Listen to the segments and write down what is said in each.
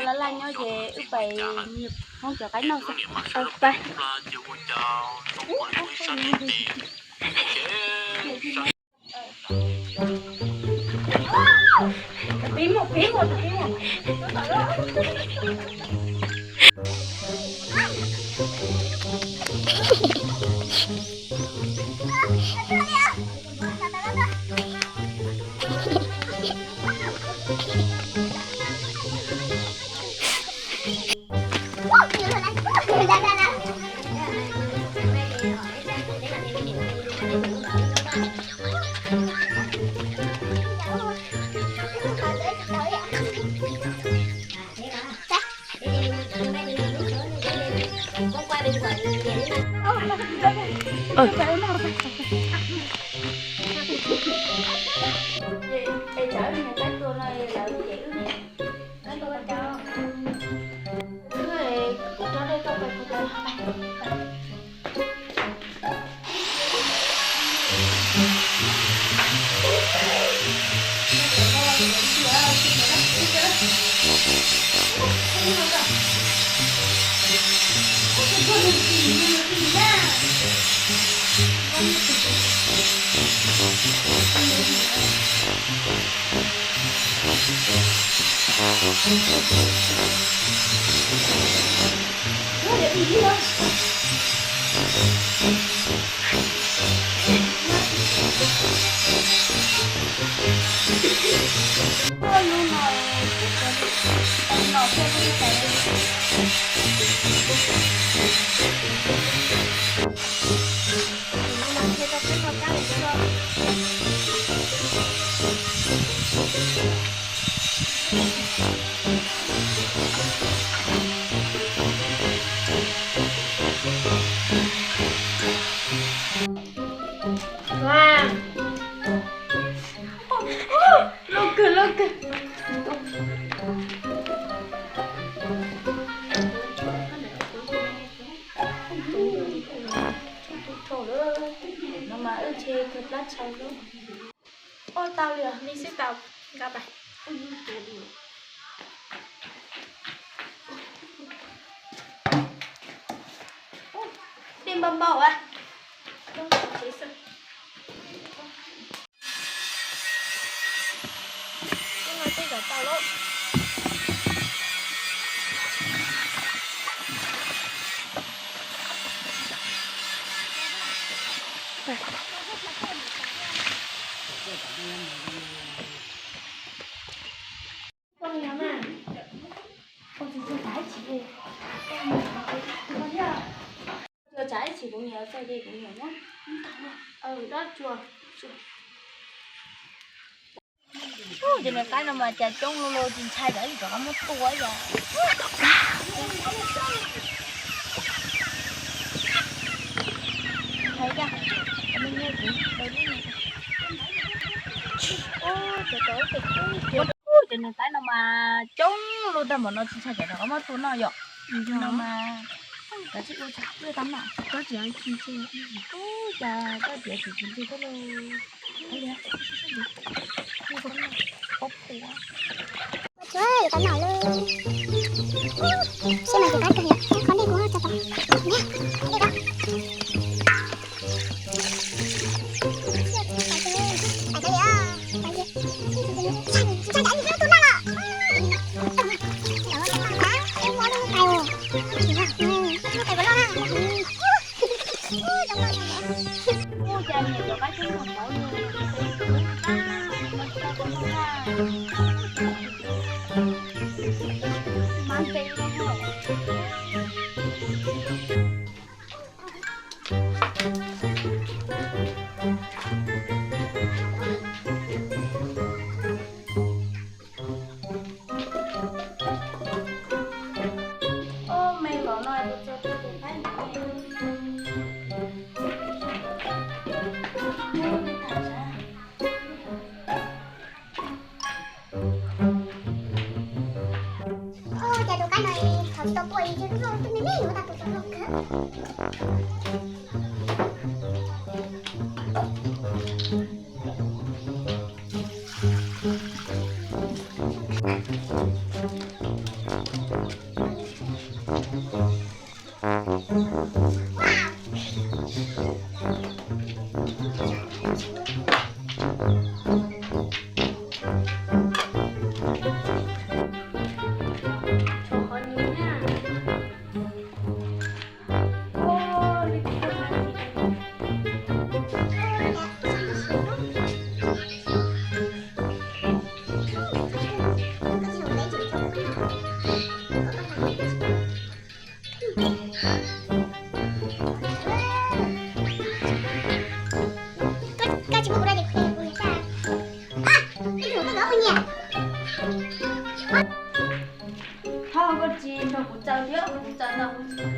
Laj laj nyob ces wb pais hoob cov qaib noj xwb. Pais. Loj kawg, loj kawg. No mas wb tshe kawg plab tshais lawm. Ua tau li, li xwb tau. Nkag pais. Dej npau npau a. Tej zaum tau lawm. Ua tsav ib chim kuv niam txog ces kuv niam muab ntau. Ces nws qaib no mas cas coob loj loj tsis ntshai, cov ib rov qab muab tua yom. Ntshai cas, me nyuam kuv. Ces nws qaib no mas coob loj tag npaum no tsis ntshai, cov rov qab muab tua noj yom. No mas koj tsis ua tsav tam no. Ub, cas koj tias tsis tsis ntse koj los. Ua tsav tam no lawm. Seb mas tus qaib kawg yom, qhov nej kuv tso tau. Ua cas tus qaib no thaum tsis tau tua ces lub loj tub me me yuav tau tus tau loj kawg. Koj tsis muaj kuv dab tsi kuv niam txaj. Koj tsis muaj koj niam. Thov koj tsis nrog kuv txaws thiab, kuv txaws ntau kuv tsis.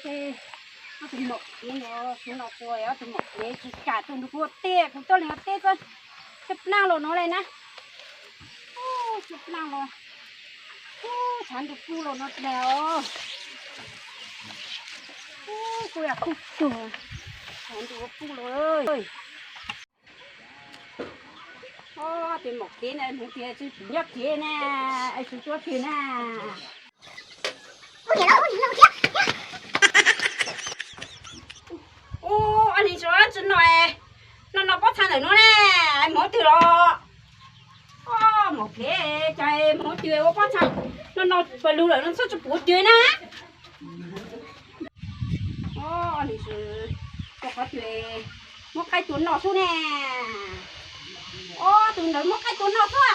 Ces ob tug maum kev no, xyov no tsuas ob tug maum kev tsis kam tuaj nrug kuv ua teb, kuv tuaj leej ua teb xwb. Tsw plaaj los no le na. Tsw plaaj los, tshav ntuj kub los no dag os. Kuj yog kuj tug, tshav ntuj kub los. Ob tug maum kev na, hmoov tias tsw nyob kev na, tsw tuab kev na. Ua li tsw no, no no pob txha ntawm no ne, hmoov twg los. Maum kev, cas hmoov twg ua pob txha no no pawg lug lawm no txhob tso puv twg na. Ua li tsw, qhov twg muab qaib tua noj xwb ne. Ob tug ntawd muab qaib tua noj xwb.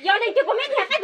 Yog leej twg kuv meb niag qaib